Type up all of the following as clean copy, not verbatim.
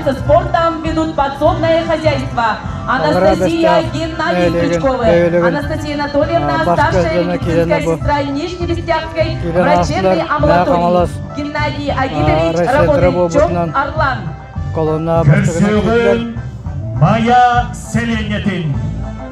занимаются спортом, ведут подсобное хозяйство. Анастасия Геннадий Стручковы, Анастасия Анатольевна, старшая медицинская сестра Нижневестякской врачебной амбулатории. Геннадий Агитович работает ЧОП «Орлан». Көрсүөҕүн Майа сэлиэнньэтин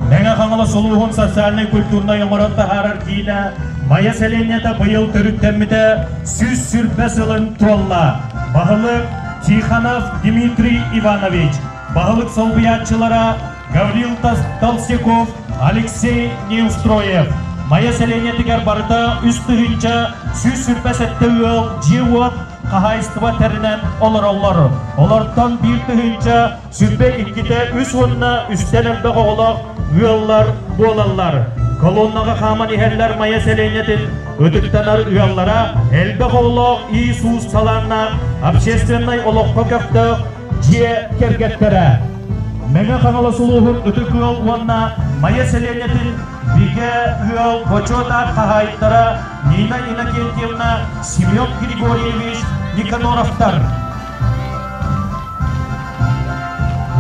Мэҥэ Хаҥалас улууһун социальнай-культурнай оҥорон таһаарар киинэ Майа сэлиэнньэтэ быйыл төрүттэммитэ 120 сылын туолла. Баһылык Тихонов Дмитрий Иванович, баһылык солбуйааччылара Гаврил Толстяков, Алексей Неустроев. Майа сэлиэнньэтигэр барыта 3127 ыал дьиэ-уот хаһаайыстыба тэринэн олороллор. Олортон 1022-тэ үс уонна үстэн элбэх оҕолоох ыаллар буолаллар. Колоннаҕа хааман иһэллэр Майа сэлиэнньэтин ытыктанар ыаллара элбэх оҕолоох Иисус талааннаах общественнай олоххо көхтөөх дьиэ кэргэттэрэ. Мэҥэ Хаҥалас улууһун Ытык ыал уонна Майа сэлиэнньэтин Бигэ ыал бочуот аат хаһаайыттара Нина Иннокентьевна, Семен Григорьевич Никаноровтар.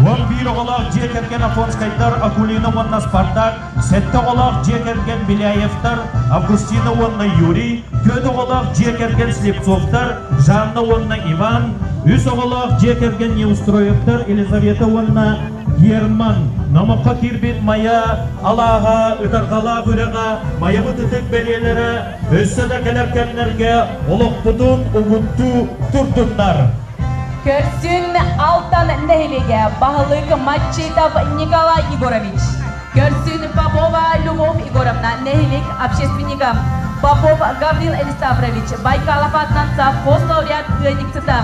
11 оҕолоох дьиэ кэргэн Афонскайдар Акулина уонна Спартак, сэттэ оҕолоох дьиэ кэргэн Беляевтар Августина уонна Юрий, түөрт оҕолоох дьиэ кэргэн Слепцовтар Жанна уонна Иван, үс оҕолоох дьиэ кэргэн Неустроевтар Елизавета уонна Герман. Номоххо киирбит Майа алааһа, ытарҕалаах үрэҕэ, Майабыт ытык бэлиэлэрэ өссө да кэлэр кэмнэргэ олохпутун угуттуу турдуннар. Көрсүн Алтан нэһилиэгэ баһылык Матчитов Николай Егорович. Көрсүн Попова Любовь Егоровна нэһилик общественника. Попов Гаврил Элисаврович Байкалов атынан совхоз лауреат ыанньыксыта.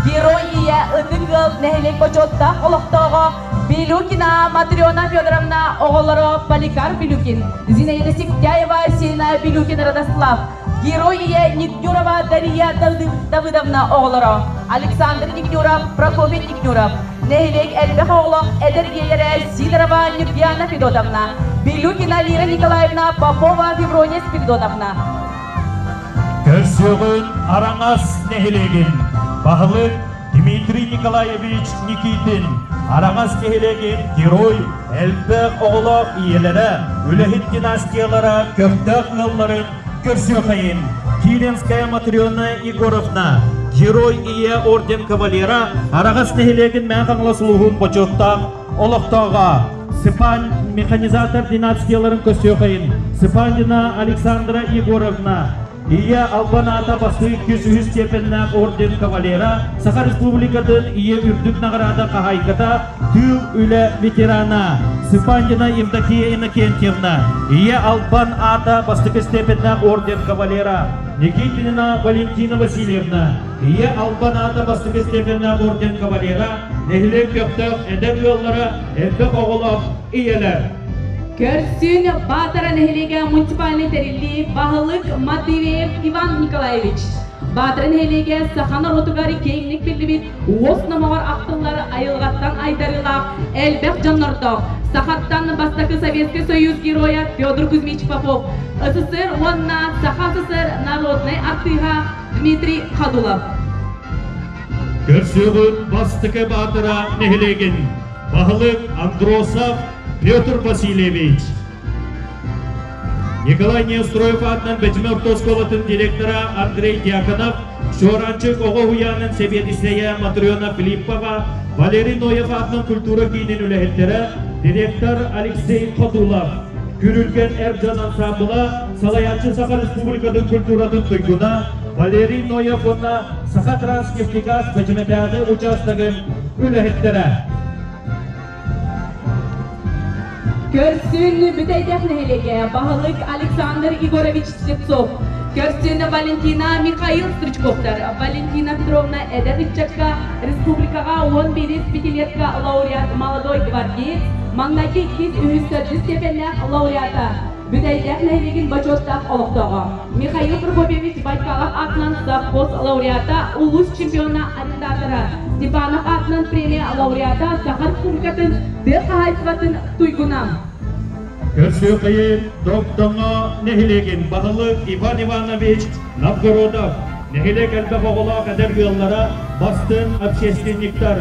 Герой ийэ ытык ыал нэһилиэк бочуоттаах олохтооҕо Билюкина Матрена Федоровна оҕолоро Поликар Билюкин, Зинаида Сектяева, Сена Билюкин Радослав, Герой ийэ Никнюрова Дария Давыдовна оҕолоро Александр Никнюров, Прокопий Никнюров, нэһилиэк элбэх оҕолоох эдэр ийэлэрэ Сидорова Нюргиана Федотовна, Билюкина Лира Николаевна, Попова Феврония Спиридоновна. Көрсүөҕүн Араҥас нэһилиэгин баһылык Дмитрий Николаевич Никитин Араҥас нэһилиэгин герой элбэх оҕолоох ийэлэрэ, үлэһит династиялара көхтөөх ыалларын көрсүөхэйин Киренская Матрена Егоровна, Герой Ийэ орден кавалера, Араҕас нэһилиэгин Мэҥэ Хаҥалас улууһун бочуоттаах олохтооҕо, Сыпан механизатор династияларын көрсүөхэйин Сыпандина Александра Егоровна, Ийэ албан аата бастыы 203 степеннээх орден кавалера, Саха Республикатын Ийэ үрдүк наҕараада хаһаайката, тыыл үлэ ветерана Сыпандина Евдокия Иннокентьевна, Ийэ албан аата бастакы степеннээх орден кавалера Никитина Валентина Васильевна, Ийэ албан аата бастакы степеннээх орден кавалера, нэһилиэк көхтөөх эдэр ыаллара, элбэх оҕолоох ийэлэр. Көрсүн Баатара нэһилиэгэ муниципальнай тэриллии баһылык Матвеев Иван Николаевич. Баатара нэһилиэгэ саха норуотугар киэҥник биллибит уос номоҕор ахтыллар айылҕаттан айдарыылаах элбэх дьоннордоох сахаттан бастакы Советский Союз геройа Федор Кузьмич Попов, СССР уонна Саха СССР народнай артыыһа Дмитрий Ходулов. Көрсүөҕүн бастакы Баатара нэһилиэгин баһылык Андросов Петр Васильевич. Николай Неустроев аатынан Бэчимэ орто оскуолатын директора Андрей Дьяконов, Чуораанчык оҕо уһуйаанын сэбиэдиссэйэ Матрена Филиппова, Валерий Ноев аатынан культура киинин үлэһиттэрэ, директор Алексей Ходулов, Күрүлгэн эр дьон ансаамбыла, салайааччы Саха Республикатын культуратын туйгуна Валерий Ноев уонна Саха Транснефтегаз Бэчимэтээҕи учаастагын үлэһиттэрэ. Көрсүн Бүтэйдээх нэһилиэгэ баһылык Александр Егорович Слепцов, Көрсүн Валентина Михаил Стручковтар, Валентина Петровна эдэр ыччакка республикаҕа 11 пятилетка лауреат молодой гвардеец, маҥнайгы иккис үһүс төрдүс степеннээх лауреата, Бүтэйдээх нэһилиэгин бочуоттаах олохтооҕо Михаил Прокопьевич Байкалов аатынан совхоз лауреата, улуус чемпиона арендатора, Степанов аатынан премия лауреата, Саха Республикатын тыа хаһаайыстыбатын туйгуна. Көрсүөхайын Догдоҥо нэһилиэгин баһылык Иван Иванович Новгородов. Нэһилиэк элбэх оҕолоох эдэр ыаллара, бастыҥ общественниктар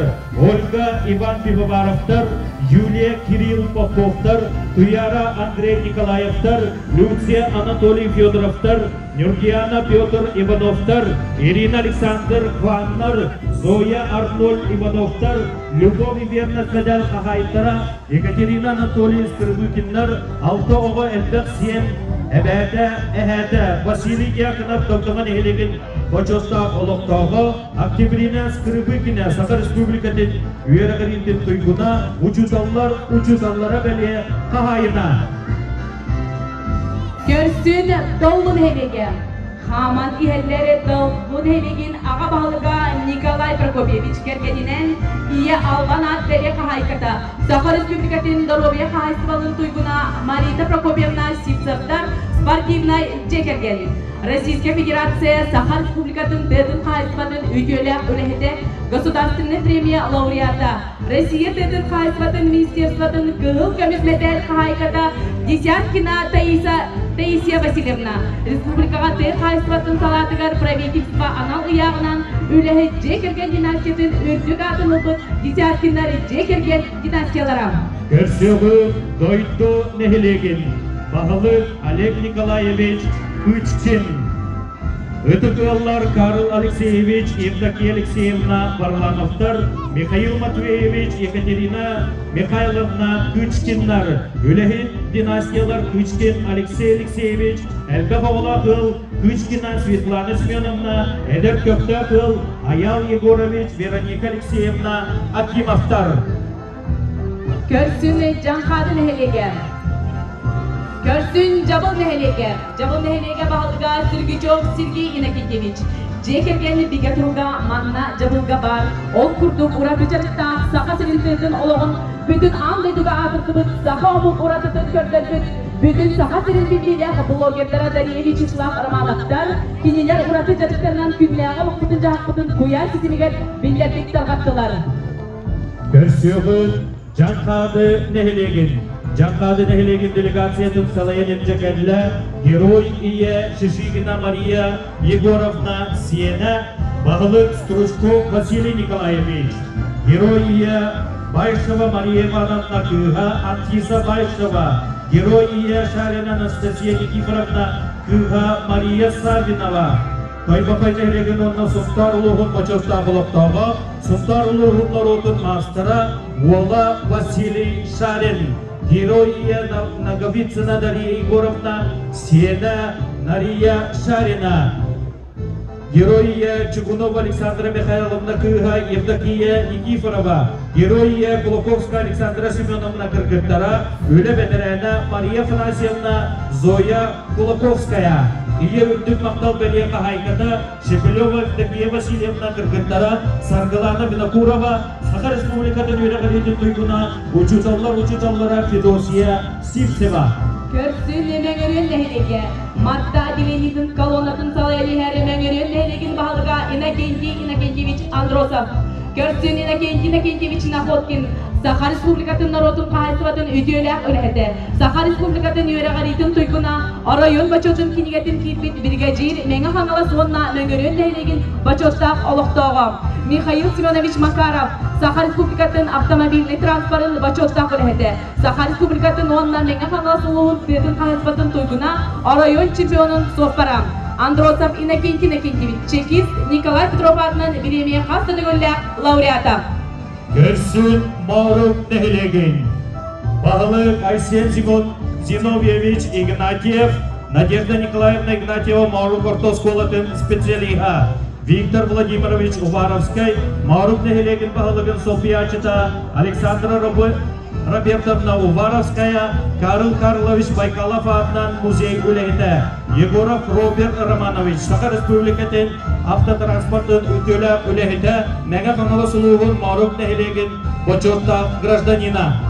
Ольга, Иван Пивоваровтар, Юлия, Кирилл Поповтар, Туяра, Андрей Николаевтар, Люция, Анатолий Федоровтар, Нюргиана, Петр Ивановтар, Ирина, Александр Кваннар, Зоя, Арнольд Ивановтар, Любовь Ивановна Федер хаһаайыттара Екатерина Анатолий Скрыбыкиннар алта оҕо элбэх сиэн эбээтэ, эһээтэ Василий Дьяконов Догдоҥо нэһилиэгин бочуоттаах олохтооҕо Октябрина Скрыбыкина Саха Республикатын үөрэҕириитин туйгуна, учууталлар учууталлара бэлиэ хаһаайына. Көрсүн Доллу нэһилиэгэ. Хааман иһэллэр Доллу нэһилиэгин аҕа баһылыга Николай Прокопьевич кэргэнинэн Ийэ Албан аат бэлиэ хаһаайката, Саха Республикатын доруобуйа хаһаайыстыбалын туйгуна Марита Прокопьевна Сивцевтар спортивнай дьиэ кэргэн. Российскай Федерация Саха Республикатын тыатын хаһаайыстыбатын үтүөлээх үлэһитэ, Государственнай премия лауреата, Россия тыатын хаһаайыстыбатын министерствотын кыһыл көмүс мэтээл хаһаайката Десяткина Таиса Таисия Васильевна республикаҕа тыа хаһаайыстыбатын салаатыгар правительство анал ыйааҕынан үлэһит дьиэ кэргэн династиятын үрдүк аатын ылбыт Десяткиннар дьиэ кэргэн династиялара. Көрсүөҕү дойду нэһилиэгин баһылык Олег Николаевич Кычкин Ытык ыаллар Карл Алексеевич, Евдокия Алексеевна Варламовтар, Михаил Матвеевич, Екатерина Михайловна Кычкиннар, үлэһит династиялар Кычкин Алексей Алексеевич, элбэх оҕолоох ыал Кычкина Светлана Семеновна, эдэр көхтөөх ыал Аял Егорович, Вероника Алексеевна Акимовтар. Көрсүн Дьаҥхаады нэһилиэгэ. Көрсүн Дьабыл нэһилиэгэ. Дьабыл нэһилиэгэ баһылыга Сергучев Сергей Иннокентьевич. Дьиэ кэргэн бигэ туруга манна Дьабылга баар. Ол курдук ураты дьарыктаах Саха сирин тыатын олоҕун бүтүн аан дойдуга аатырдыбыт саха омук уратытын көрдөрбүт бүтүн Саха сирин биллиилээх блогердара Дария Вячеслав Романовтар кинилэр ураты дьарыктарынан күннээҕи олохпутун-дьаһахпытын куйаар ситимигэр биллэрдик тарҕаттылар. Көрсүөҕүн Дьаҥхаады нэһилиэгин Дьаҥхаады нэһилиэгин делегациятын салайан илдьэ кэллэ Герой Ийэ Шишигина Мария Егоровна сиэнэ баһылык Стручков Василий Николаевич, Герой Ийэ Байшева Мария Ивановна кыыһа Анфиса Байшева, Герой Ийэ Шарина Анастасия Никифоровна кыыһа Мария Саввинова, Тойбохой нэһилиэгин уонна Сунтаар улууһун бочуоттаах олохтооҕо, Сунтаар улууһун норуотун маастара уола Василий Шарин, Герой Ийэ Ноговицына Дария Егоровна, сиэнэ Нария Шарина, Герой Ийэ Чугунова Александра Михайловна кыыһа Евдокия Никифорова, Герой Ийэ Кулаковская Александра Семеновна кыргыттара, үлэ бэтэрээнэ Мария Афанасьевна Зоя Кулаковская, Ийэ үрдүк махтал бэлиэ хаһаайката Шепелева Евдокия Васильевна кыргыттара Саргылана Винокурова, Саха Республикатын үөрэҕириитин туйгуна, учууталлар учууталлара Федосия Сивцева. Көрсүн Мэҥэрүөн нэһилиэгэ Матта отделениетын колоннатын салайан иһэр Мэҥэрүөн нэһилиэгин баһылыга Иннокентий Иннокентьевич Андросов. Көрсүн Иннокентий Иннокентьевич Находкин Саха Республикатын норуотун хаһаайыстыбатын үтүөлээх үлэһитэ, Саха Республикатын үөрэҕириитин туйгуна, оройуон бочуотун кинигэтин киирбит биригэдьиир Мэҥэ Хаҥалас уонна Мөҥөрүөн нэһилиэгин бочуоттаах олохтооҕо Михаил Семенович Макаров, Саха Республикатын автомобильнай транспорын бочуоттаах үлэһитэ, Саха Республикатын уонна Мэҥэ Хаҥалас улууһун тыатын хаһаайыстыбатын туйгуна, оройуон чемпионун суоппара Андросов Иннокентий Иннокентьевич, чекист Николай Петров аатынан бириэмийэ хас да төгүллээх лауреата. Көрсүн Моорук нэһилиэгин баһылык Айсен Зиновьевич Игнатьев, Надежда Николаевна Игнатьева Моорук орто оскуолатын специалиһа, Виктор Владимирович Уваровскай Моорук нэһилиэгин баһылыгын солбуйааччыта Александра Робертовна Уваровская, Карл Карлович Байкалов аатынан музей үлэһитэ, Егоров Роберт Романович Саха Республикатын автотранспортын үтүөлээх үлэһитэ, Мэҥэ Хаҥалас улууһун Моорук нэһилиэгин бочуоттаах гражданина.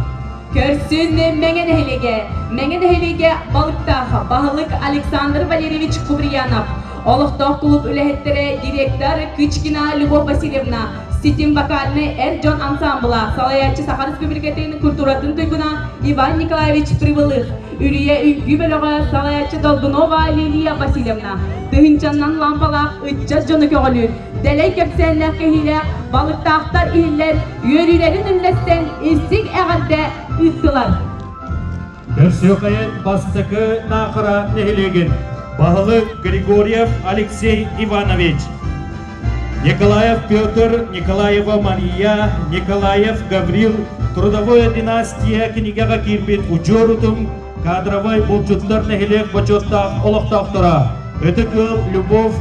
Көрсүн Мэҥэ нэһилиэгэ. Мэҥэ нэһилиэгэ Балыктаах баһылык Александр Валерьевич Куприянов, олохтоох клуб үлэһиттэрэ директор Кычкина Любовь Васильевна, Ситим вокальнай эр дьон ансаамбыла, салайааччы Саха Республикатын культуратын туйгуна Иван Николаевич Прибылых, Үрүйэ үҥкүү бөлөҕө, салайааччы Долгунова Лилия Васильевна, тыһыынчаннан лампалаах ыччат дьону көҕүлүүр, дэлэй кэпсээннээх кэһиилээх балыктаахтар иһиллэр үөрүүлэрин үллэстэн истиҥ эҕэрдэ ыыттылар. Көрсүөхайын бастакы Наахара нэһилиэгин баһылык Григорьев Алексей Иванович, Николаев Петр, Николаева Мария, Николаев Гаврил Трудовая династия кинигэҕэ киирбит удьуор утум кадровай булчуттар нэһилиэк бочуоттаах олохтоохторо Ытык ыал Любовь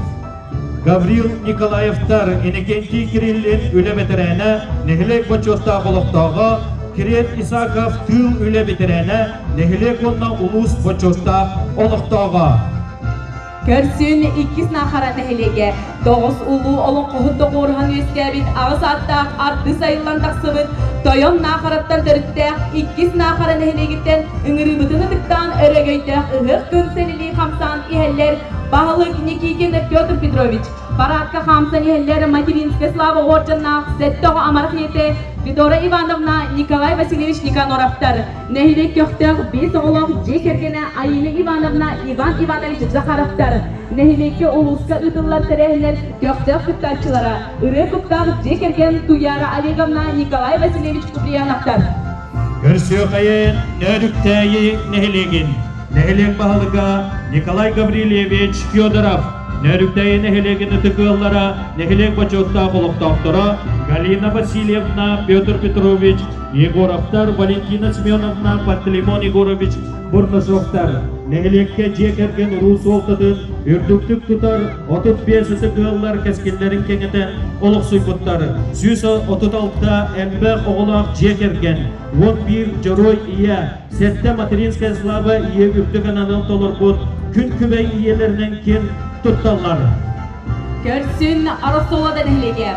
Гаврил Николаевтар Иннокентий Кириллин үлэ бэтэрээнэ, нэһилиэк бочуоттаах олохтооҕо, Кирилл Исаков тыыл үлэ бэтэрээнэ, нэһилиэк уонна улуус бочуоттаах олохтооҕо. Көрсүн иккис Наахара нэһилиэгэ тоҕус улуу олоҥхоһут доҕуоруһан үөскээбит аҕыс ааттаах артыыс айыллан тахсыбыт Тойон Наахараттан төрүттээх иккис Наахара нэһилиэгиттэн ыҥырыыбытын ытыктаан өрөгөйдөөх ыһыах күн сэлилии хамсаан иһэллэр баһылык Никитин Петр Петрович, парадка хаамсан иһэллэр Материнская слава уордьаннаах сэттэ оҕо амарах ийэтэ Федора Ивановна, Николай Васильевич Никаноровтар, нэһилиэк көхтөөх биэс оҕолоох дьиэ кэргэнэ Айыына Ивановна, Иван Иванович Захаровтар, нэһилиэккэ улууска ыытыллар тэрээһиннэр көхтөөх кыттааччылара, ырыа куттаах дьиэ кэргэн Туяра Олеговна, Николай Васильевич Куприяновтар. Көрсүөхайын Нөөрүктээйи нэһилиэгин нэһилиэк баһылыга Николай Гаврильевич Федоров, Нөөрүктээйи нэһилиэгин ытык ыаллара, нэһилиэк бочуоттаах олохтоохторо Галина Васильевна, Петр Петрович Егоровтар, Валентина Семеновна, Пантелеймон Егорович Бурнашовтар, нэһилиэккэ дьиэ кэргэн уруу суолтатын үрдүктүк тутар 35 ытык ыаллар кэскиллэрин кэҥэтэн олохсуйбуттар. 136 элбэх оҕолоох дьиэ кэргэн, 11 дьоруой ийэ, сэттэ материнская слава ийэ үрдүк аналын толорбут күн күбэй ийэлэринэн киэн тутталлар. Көрсүн Аросолода нэһилиэгэ.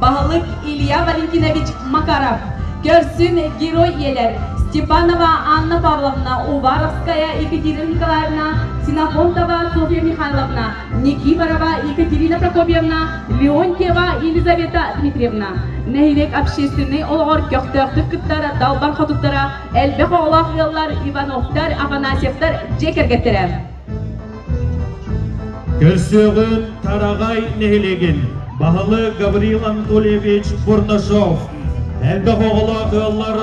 Баһылык Илья Валентинович Макаров. Көрсүн герой ийэлэр Степанова Анна Павловна, Уваровская Екатерина Николаевна, Синофонтова Софья Михайловна, Никифорова Екатерина Прокопьевна, Леонтьева Елизавета Дмитриевна. Нэһилиэк общественнай олоҕор көхтөөхтүк кыттар далбар хотуттара, элбэх оҕолоох ыаллар Ивановтар, Афанасьевтар дьиэ кэргэттэрэ. Көрсүөҕүн Тараҕай нэһилиэгин баһылык Гаврил Анатольевич Бурнашов, элбэх оҕолоох ыаллар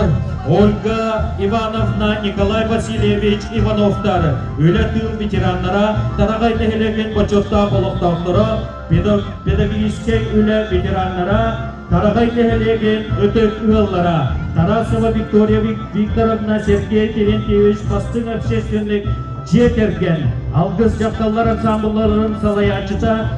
Ольга Ивановна, Николай Васильевич Ивановтар, үлэ тыыл ветераннара, Тараҕай нэһилиэгин бочуоттаах олохтоохторо, педагогическай үлэ ветераннара, Тараҕай нэһилиэгин ытык ыаллара Тарасова Виктория Викторовна, Сергей Терентьевич бастыҥ общественник дьиэ кэргэн, Алгыс дьахталлар ансамблларын салайааччыта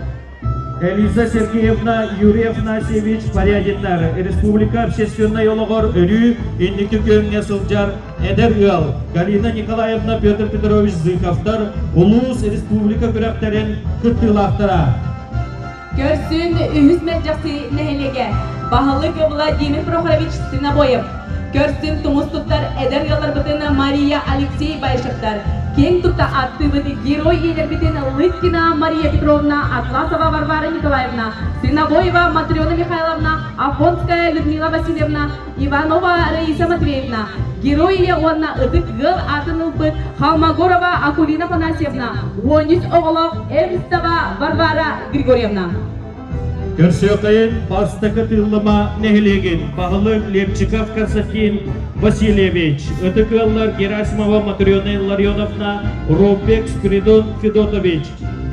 Элиза Сергеевна, Юрий Афанасьевич Порядиннар республика общественнай олоҕор өрүү инники күөҥҥэ сылдьар эдэр ыал Галина Николаевна, Петр Петрович Зыковтар улуус республика күрэхтэрин кыттыылаахтара. Көрсүн үһүс Мэлдьэхси нэһилиэгэ баһылык Владимир Прохорович Синобоев. Көрсүн тумус туттар эдэр ыалларбытын Мария Алексей Баишевтар, киэҥ тутта аттыыбыт герой ийэлэрбитин Лыткина Мария Петровна, Атласова Варвара Николаевна, Синобоева Матрена Михайловна, Афонская Людмила Васильевна, Иванова Раиса Матвеевна, герой ийэ уонна ытык ыал аатын ылбыт Холмогорова Акулина Афанасьевна, 13 оҕолоох Эристова Варвара Григорьевна. Көрсүөххэйин бастакы тыыллыма нэһилиэгин баһылык Лепчиков Константин Васильевич, ытык ыаллар Герасимова Матрена Илларионовна, Роббек Спиридон Федотович,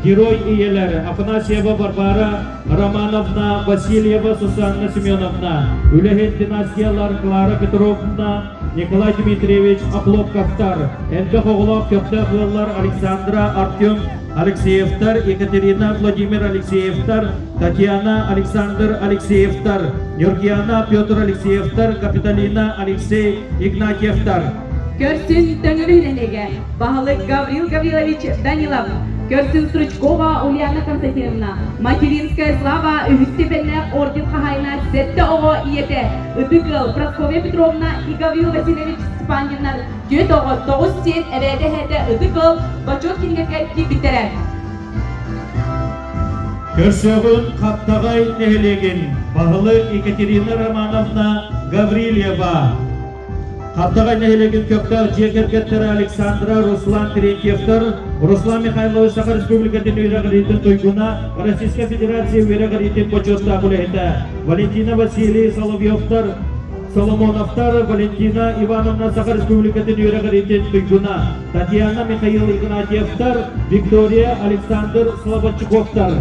герой ийэлэр Афанасьева Варвара Романовна, Васильева Сусанна Семеновна, үлэһит династиялар Клара Петровна, Николай Дмитриевич Охлопковтар, элбэх оҕолоох көхтөөх ыаллар Александра, Артем Алексеевтар, Екатерина, Владимир Алексеевтар, Татьяна, Александр Алексеевтар, Нюргиана, Петр Алексеевтар, Капитолина, Алексей Игнатьевтар. Көрсүн төҥүлү баһылык Гаврил Гаврилович Данилов, Көрсүн Стручкова Ульяна Константиновна, Материнская слава үһүс степеннээх орден хаһаайына сэттэ оҕо ийэтэ, Ытык ыал Прасковья Петровна и Гаврил Васильевич Степаньевнар түөрт оҕо тоҕус сиэн эбээтэ-эһээтэ Ытык ыал бочуот кинигэтигэр киирбиттэрэ. Көрсүөҕүн Хаптаҕай нэһилиэгин. Баһылык Екатерина Романовна Гаврильева. Хаптаҕай нэһилиэгин көхтөөх дьиэ кэргэттэрэ Александра, Руслан Терентьевтар, Руслан Михайлович Саха Республикатын үөрэҕириитин туйгуна, Российскай Федерация үөрэҕириитин бочуоттаах үлэһитэ Валентина Василий Соловьевтар, Соломоновтар, Валентина Ивановна Саха Республикатын үөрэҕириитин туйгуна, Татьяна Михаил Игнатьевтар, Виктория Александр Слободчуковтар.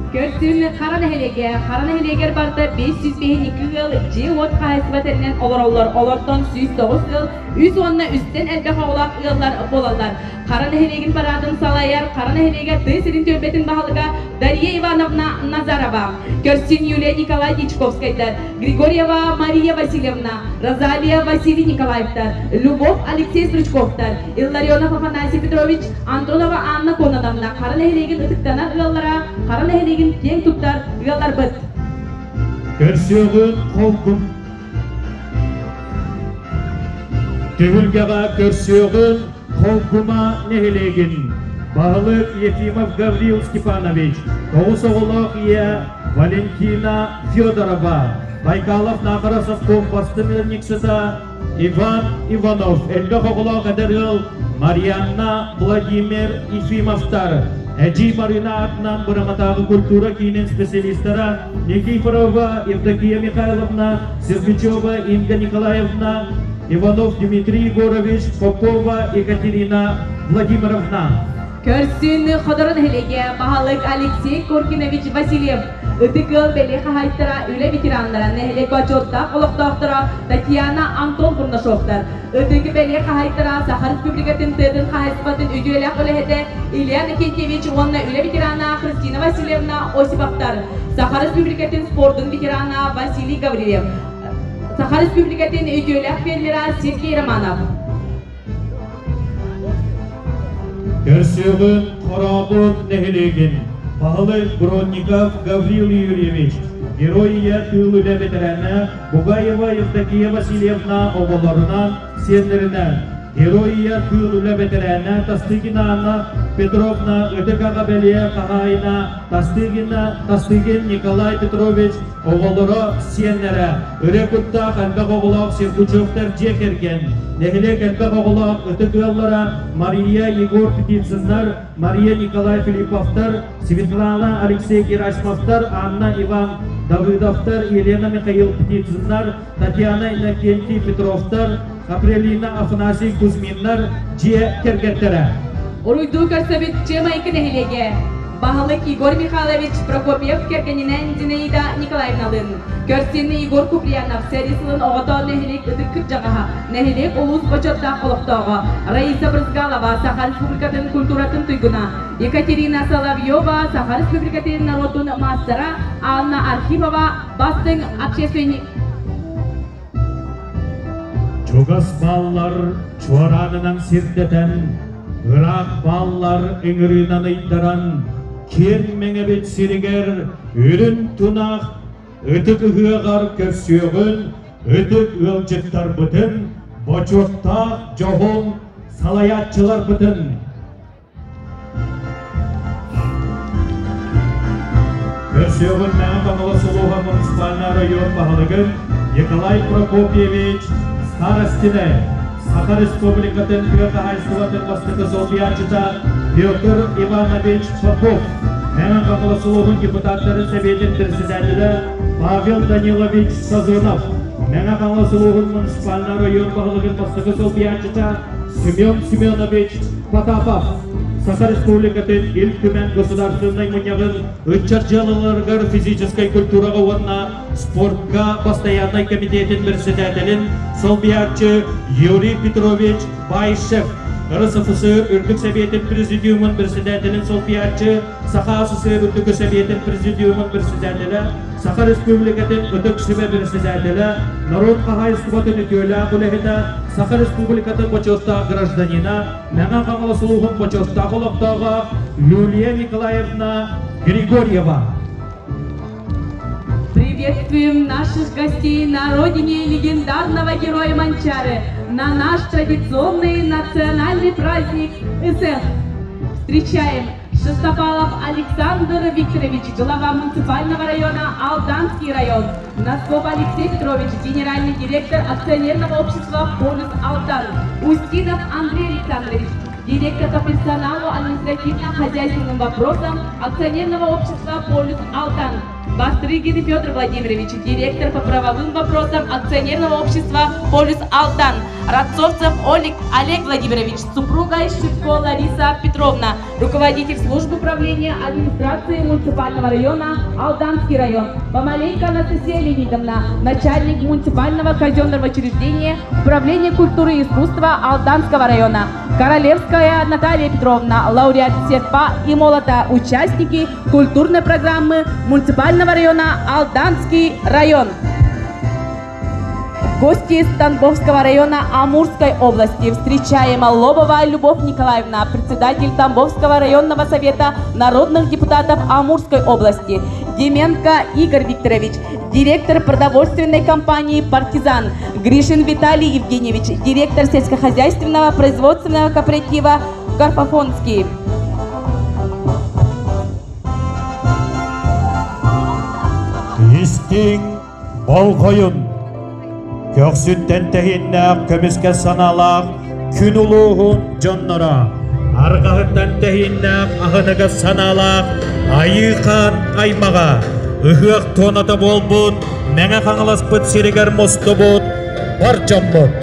Көрсүн Хара нэһилиэгэ. Хара нэһилиэгэр барыта 552 ыал дьиэ-уот хаһаайыстыба тэринэн олороллор. Олортон 109 ыал үс уонна үстэн элбэх оҕолоох ыаллар буолаллар. Хара нэһилиэгин параадын салайар Хара нэһилиэгэ тыа сирин түөлбэтин баһылыга Дария Ивановна Назарова. Көрсүн Юлия Николай Дьячковскайдар, Григорьева Мария Васильевна, Розалия Василий Николаевтар, Любовь Алексей Стручковтар, Илларионов Афанасий Петрович, Антонова Анна Кононовна Хара нэһилиэгин ытыктанар ыаллара, Хара нэһилиэгин киэҥ туттар ыалларбыт. Көрсүөҕүн холкум Түһүлгэҕэ көрсүөҕүн Холгума нэһилиэгин баһылык Ефимов Гаврил Степанович, тоҕус оҕолоох ийэ Валентина Федорова, Байкалов Наахара совком бастыҥ ыанньыксыта Иван Иванов, элбэх оҕолоох эдэр ыал Марианна Владимир Ефимовтар, Эдьиий Марина аатынан Быраҥатааҕы культура киинин специалистара Никифорова Евдокия Михайловна, Сергучева Инга Николаевна, Иванов Дмитрий Егорович, Попова Екатерина Владимировна. Көрсүн Ходоро нэһилиэгэ баһылык Алексей Коркинович Васильев, Ытык ыал бэлиэ хаһаайыттара, үлэ ветераннара, нэһилиэк бочуоттаах олохтоохторо Татьяна Антон Бурнашовтар, Ытык бэлиэ хаһаайыттара Саха Республикатын тыатын хаһаайыстыбатын үтүөлээх үлэһитэ Илья Иннокентьевич уонна үлэ ветерана Христина Васильевна Осиповтар, Саха Республикатын спордун ветерана Василий Гаврильев, Саха Республикатын үтүөлээх фермера Сергей Романов. Көрсүөҕүн Хорообут нэһилиэгин баһылык Бронников Гаврил Юрьевич, Герой Ийэ тыыл үлэ бэтэрээнэ Бугаева Евдокия Васильевна оҕолорунан, сиэннэринэн, Герой Ийэ тыыл үлэ бэтэрээнэ Тастыгина Анна Петровна Ытык аҕа бэлиэ хаһаайына Тастыгина Тастыгин Николай Петрович оҕолоро, сиэннэрэ, Өрө куттаах элбэх оҕолоох Сергучевтар дьиэ кэргэн, нэһилиэк элбэх оҕолоох ытык ыаллара Мария Егор Птицыннар, Мария Николай Филипповтар, Светлана Алексей Герасимовтар, Анна Иван Давыдовтар, Елена Михаил Птицыннар, Татьяна Иннокентий Петровтар, Апрелина Афанасий Кузьминнар дьиэ кэргэттэрэ. Уруйдуу көрсөбүт Чыамайкы нэһилиэгэ. Баһылык Егор Михайлович Прокопьев кэргэнинэн Зинаида Николаевналыын, көрсүн Егор Куприянов сэрии сылын оҕото нэһилиэк ытык кырдьаҕаһа, нэһилиэк улуус бочуоттаах олохтооҕо Раиса Брызгалова Саха Республикатын культуратын туйгуна, Екатерина Соловьева Саха Республикатын норуотун маастара, Анна Архипова бастыҥ общественник. Чугас бааллар чуораанынан сирдэтэн, ыраах бааллар ыҥырыынан ыйдаран, киэҥ мэҥэбит сиригэр үрүҥ тунах ытык ыһыаҕар көрсүөҕүн ытык ыалдьыттарбытын, бочуоттаах дьоһун салайааччыларбытын Көрсүөҕүн Мэҥэ Хаҥалас улууһа муниципальнай район баһылыгын Николай Прокопьевич Старостины, Саха Республикатын тыа хаһаайыстыбатын бастакы солбуйааччыта Петр Иванович Попов, Мэҥэ Хаҥалас улууһун депутаттарын сэбиэтин председателэ Павел Данилович Сазонов, Мэҥэ Хаҥалас улууһун муниципальнай район баһылыгын бастакы солбуйааччыта Семен Семенович Потапов, Саха Республикатын Ил Түмэн Государственнай Мунньаҕын ыччат дьыалаларыгар физическэй культураҕа уонна спортка бастайааннай комитетин председателин солбуйааччы Юрий Петрович Баишев, РСФСР Үрдүк Сэбиэтин Президиумун председателин солбуйааччы, Саха СССР Үрдүкү Сэбиэтин Президиумун председателэ, Саха Республикатын Ытык Сүбэ председателэ, норуот хаһаайыстыбатын үтүөлээх үлэһитэ, Саха Республикатын бочуоттаах гражданина, Мэҥэ Хаҥалас улууһун бочуоттаах олохтооҕо Юлия Николаевна Григорьева. Приветствуем наших гостей на родине легендарного героя Манчары, на наш традиционный национальный праздник Ысыах. Встречаем. Шестопалов Александр Викторович, глава муниципального района Алданский район. Носков Алексей Петрович, генеральный директор акционерного общества «Полюс Алдан». Устинов Андрей Александрович, директор по персоналу административно-хозяйственным вопросам акционерного общества «Полюс Алдан». Бастрыгин Петр Владимирович, директор по правовым вопросам акционерного общества «Полюс Алдан». Радцовцев Олег, Олег Владимирович, супруга Шипко Лариса Петровна, руководитель службы управления администрации муниципального района Алданский район. Помаленько Анастасия Леонидовна, начальник муниципального казенного учреждения Управления культуры и искусства Алданского района. Королевская Наталья Петровна, лауреат серпа и молота, участники культурной программы муниципального района Алданский район. Гости из Тамбовского района Амурской области. Встречаем Лобова Любовь Николаевна, председатель Тамбовского районного совета народных депутатов Амурской области. Деменко Игорь Викторович, директор продовольственной компании «Партизан». Гришин Виталий Евгеньевич, директор сельскохозяйственного производственного кооператива «Карпофонский». Истиҥ болҕойун көхсүттэн тэһиннээх көмүскэ санаалаах күн улууһун дьонноро арҕаһыттан тэһииннээх аһыныгас санаалаах айыы хаан аймаҕа ыһыах туоната буолбут Мэҥэ Хаҥаласпыт сиригэр мустубут бар дьоммут.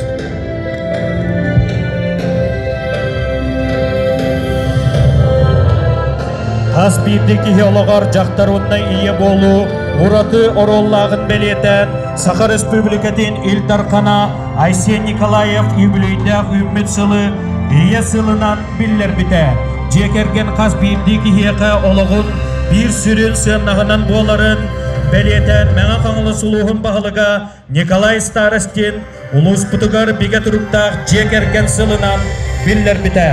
Хас биирдии киһи олоҕор дьахтар уонна ийэ буолуу ураты оруоллааҕын бэлиэтээн Саха Республикатын Ил Дархана Айсен Николаев үбүлүөйдээх үүммүт сылы Ийэ сылынан биллэрбитэ. Дьиэ кэргэн хас биирдии киһиэхэ олоҕун биир сүрүн сыаннаһынан буоларын бэлиэтээн Мэҥэ Хаҥалас улууһун баһылыга Николай Старостин улууспутугар бигэ туруктаах дьиэ кэргэн сылынан биллэрбитэ.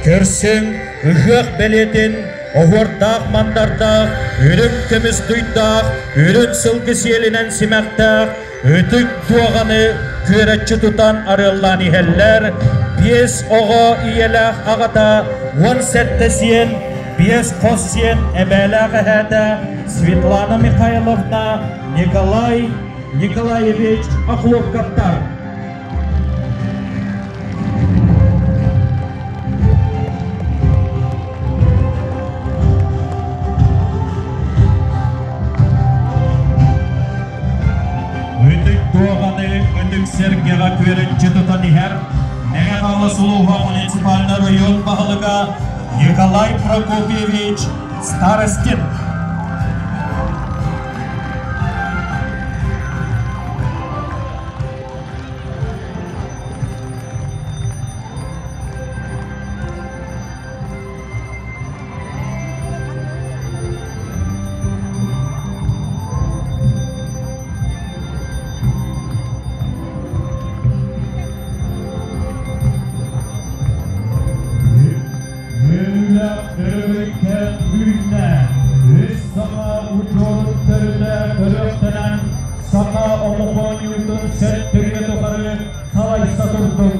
Көрсүҥ, ыһыах бэлиэтин оһуордаах мандардаах, үрүҥ көмүс дуйдаах, үрүҥ сылгы сиэлинэн симэхтээх, ытык дуоҕаны күөрэччи тутан арыаллаан иһэллэр. Биэс оҕо ийэлээх аҕата 17 сиэн, биэс хос сиэн эбээлээх эһээтэ Светлана Михайловна Николай Николаевич Охлопковтар. Ытык дуоҕаны ытык сэргэҕэ күөрэччи тутан иһэр Мэҥэ Хаҥалас улууһа муниципальнай район баһылыга Николай Прокопьевич Старостин. Үөрүүлээх өрөгөйкө үүннэ, үс саха учуорун төрүтэ төрүөхтэнэн, саха омук оонньуутун сэттиргэ тухары салайса турдун.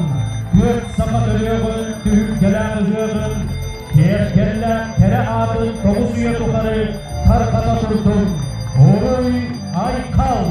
Түөрт саха төрүөҕүн түһүлгэлээх ыһыаҕын, киэргэллээх кэрэ аатын тоҕус үйэ тухары тарҕата турдун. Уруй айхал!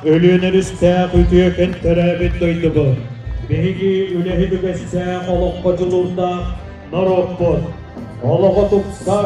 Өлүөнэ өрүстээх үтүөкэн төрөөбүт дойдубут. Биһиги үлэһит үгэстээх олоххо дьулуурдаах норуоппут. Олоҕо тупсар.